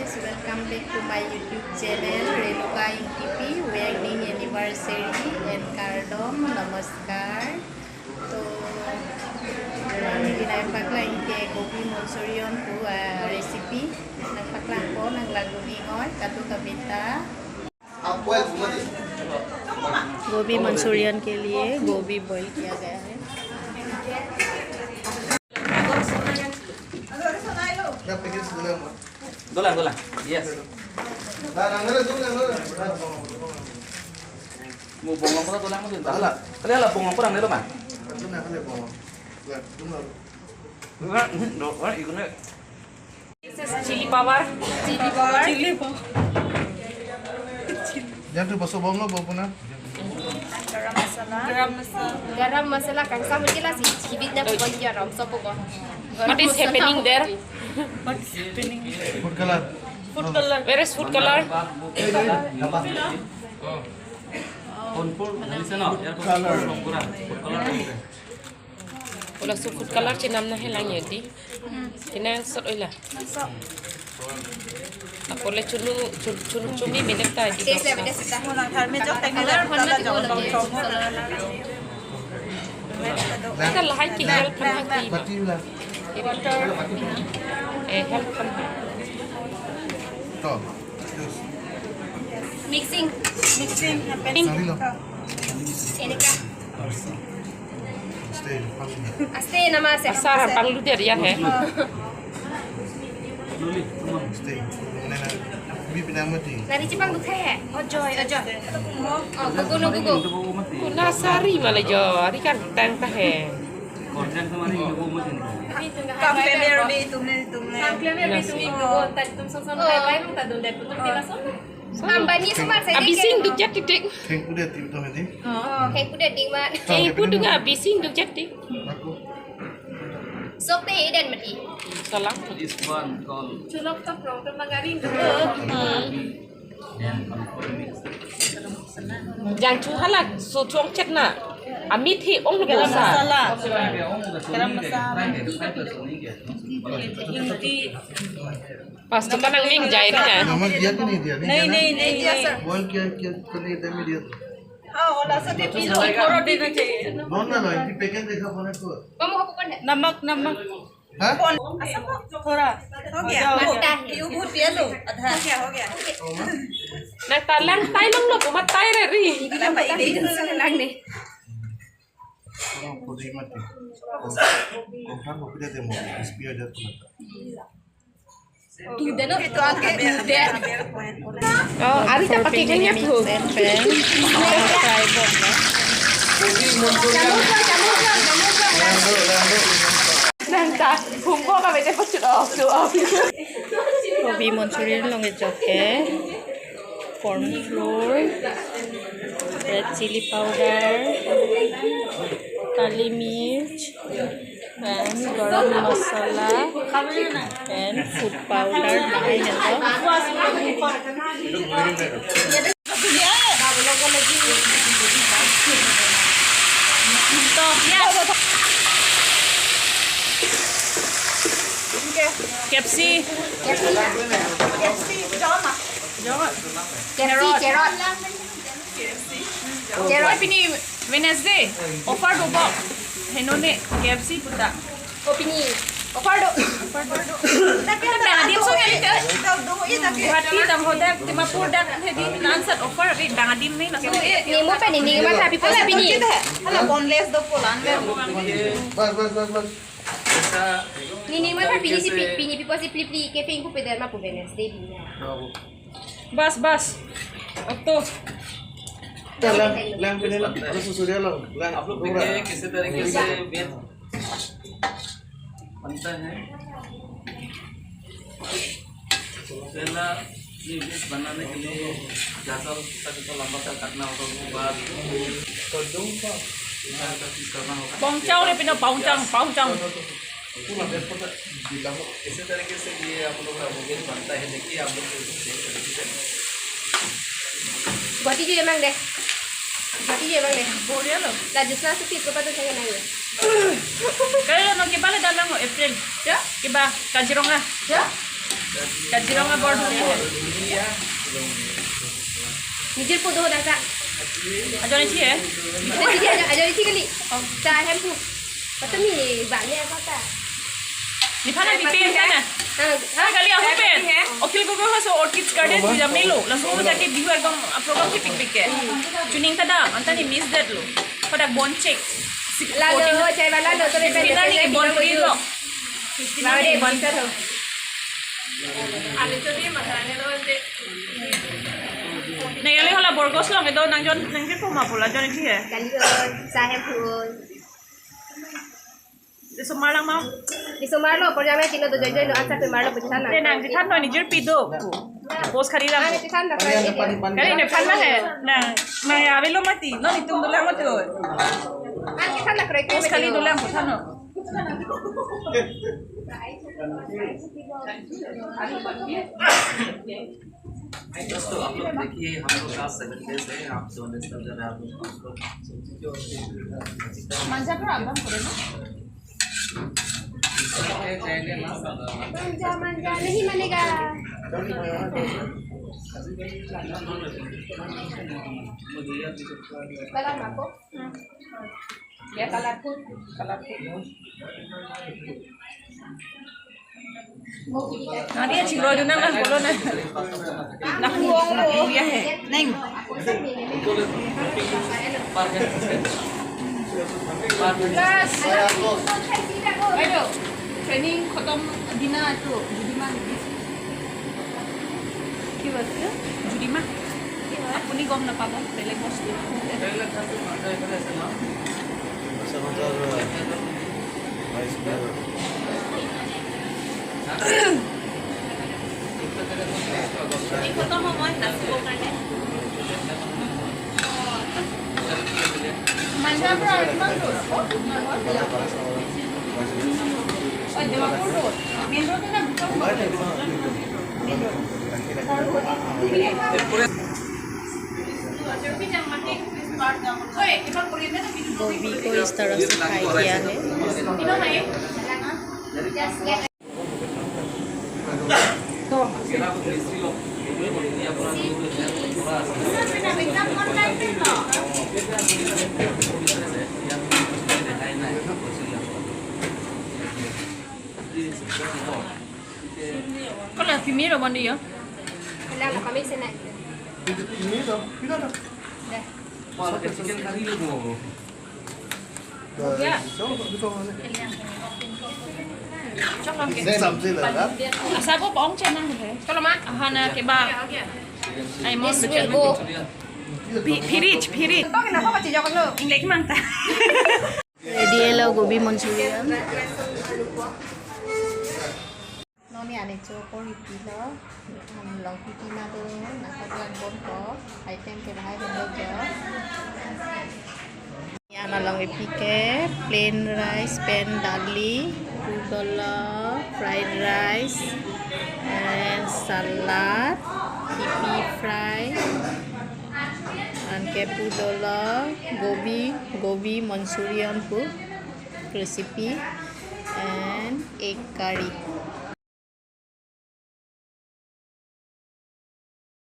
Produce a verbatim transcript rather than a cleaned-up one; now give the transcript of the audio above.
Welcome back to my YouTube channel, Renuka Engtipi. Wedding anniversary and kardom, namaskar. To, neli nangpaklang ke gobi manchurian pu, ah, recipe. Nangpaklangpo, nang lagu ning oi, katu kabita. गोभी मंचूरियन के लिए गोभी बॉईल किया गया है। Dolang, dolang. Yes. Mo bongong pura dolang mo din. Dolang. Kali ala bongong pura nelo ma. Dolang, dolang, ikut ne. This is chili power. Chili power. Chili power. Yang tu pasok bawang lo, bawang puna. Garam masala. Garam masala. Garam masala kangsa mungkin lah si chibit na pukon dia ram so pukon. What is happening there? What is happening? Food color. Food color. Where is food color? Food color. Ola so food color chenam na helang ya di. Chenam sot oila. Apor le chunu, chun-, chunu chumi benek ta di. Taste le beda sita. Mo nang thar me jok tang nang tala jok tong chong. Kita lahai ki help kan hati. Bati la. Eh, help kan. To. Juice. Mixing. Mixing happening. Sari lo. Ini ka. Stay, family. Aste nama se. Asar panglu dia rian he. Stay. Mana na? Bi pinamati. Nari chipang dukhe he. Ojoy, ojoy. Oh, gugu no gugu. Kuna sari mala jo, ari kan tang ta he. Kam player bi tumne, tumne. Kam player bi tumne, gugu, tadi tum song song, hai, hai, tum tadun deh, putum tila song. Ambani semar saja. Abising duk jat titik. Keng kuda tim to hadi. Oh, keng kuda ding mat. Keng kuda nga abising duk jat tik. Aku. Sok te eden mati. Salam. This one called. Chulok to prong to magaring to. Jang chu halak so chong chet na. Amit hi ong lo. Garam sa. Masala. Garam masala. Pas tu kanang ning jai na. नमक दिया कि नहीं दिया? नहीं नहीं नहीं नहीं नहीं दिया नहीं। सर। बॉयल किया, किया, करने के टाइम में दिया था। हाँ, वो लास्ट में पी लो। थोड़ा देना चाहिए। No, no, no, इनकी पैकेट देखा मैंने तो। नमक, नमक। हाँ? कौन? थोड़ा। हो गया। हो गया। क्यों भूत दिया लो? आधा। हो गया, हो गया। Na talang tai long lo, kuma tai re ri. Lang ne. Kopi dia demo, S P ada tu. Oh, ari ta pakai kanya tu. Nang ta, humbo ka bete pachut off tu off. Gobi manchurian long e joke. Corn flour, red chili powder, kali mirch, and garam masala, and food powder. K F C. K F C. K F C, Carrot. K F C, carrot. Carrot. Pini Wednesday, offer do bok. Henone K F C puta. Oh, pini offer do. Offer do. Tapi ada adim so ya, Guwahati tam hodak, Dimapur dak, hedi nan sat offer, ri dang adim ni, na so. Ni mo pa ni ni ma tapi pos pini. Hala boneless do polan le. Bas, bas, bas, bas. Ni ni ma pa pini si pi-, pini pi pos si pli pli ke ping ku peder ma ku Wednesday pini. Bas, bas. Oto. Lang, lang, pini lang. Ano susurya lang? Lang. आप लोग देखिए किसी तरीके से वेज बनता है। पहला ये वेज बनाने के लिए ज़्यादा उसका जो लंबा सा काटना होगा, वो बाद इधर का चीज़ करना होगा। Pongchang le pino, pongchang, pongchang. इसी तरीके से ये आप लोग का वेज बनता है, देखिए आप लोग को इसे चेक करके। Guwahati jui mang de. Guwahati jui mang de. Boria lo. La jus na supi ko patu saya nang. Kaya no kiba le dalang April. Ya? Kiba Kaziranga. Ya? Kaziranga bor dhuli hai. Nijir pu do dasa. Ajon ithi hai? Ajon ithi, ajon ithi kali. Cha hem pu. Patami bang ne apa ta? Nephan pipe nephan. Ah, ah, kali ahu pen. Akhil Gogoi laso Orchid Garden pu jam nelo. Laso jake Bihu ekdom program kepikpik ke. Chuning ta da, anta ne miss det lo. Pada bon chek. Lalo, chai ba lalo, to le pen. Pina ne ke bon kuri lo. Pina ne ke bon. Nang kali hala Borgos along kedo nangjon nangji puma pula jon ithi hai. Kali oi, cha hem pu oi. Isomar lang ma. Isomar lo, por jam tino to joy joy lo, ansa pe mar lo pu chethan na. Te nang chethan noi nijir pi do. Post khari lang. Ani chethan na. Kali nephan lang hai. Nang nang ya avelo mati. Non itum dolang mati oi. Ani chethan na kre. Post khali dolang chethan no. दोस्तों, आप लोग देखिए, हम लोग का seven days है, आप जो अंडरस्टैंड कर रहे हैं, आप लोग। Manja pura abang kore na? Manja, manja, nahi manega. Kalam ako? Hmm. Ya, colorful, colorful. Nanti ya chinglo dun nang, nang pulo na. Nang pulo ya hai. Neng. Last. Ayo. Training khotom dina tu, judima. কি বস্তু? জুডিমা। আপুনি গম নাপাব, বেলেগ বস্তু। এই কত সময় নাচিবৰ কাৰণে? মাঞ্জা পৰা আৰু কিমান দূৰ? অ, ডিমাপুৰ ৰোড। মেইন ৰোড নে ভিতৰত? Main road. गोभी को इस तरह से फ्राई किया है। Kalau pimiro mandi ya? Wala, kami sinai. Pimiro, pimiro. Deh. Chicken curry lo mo. Chok lang ke. Sabji lala. Asa ko pong chenang he. Kalau ma? Aha na ke ba. Ai mon. This will go. Pi-, pirich, pirich. Tong na ko chijok lo. Inglek mang ta. Ready lo gobi manchurian. Non ne ane cho kori pilo, um, longpi pi ma do, nangkok lang bon ko, item ke bahai hendo jo. Nang along ipi ke, plain rice, pen dali, pu dolo, fried rice, and salad, kipi fry, anke pu dolo, gobi, gobi manchurian pu, recipe, and egg curry.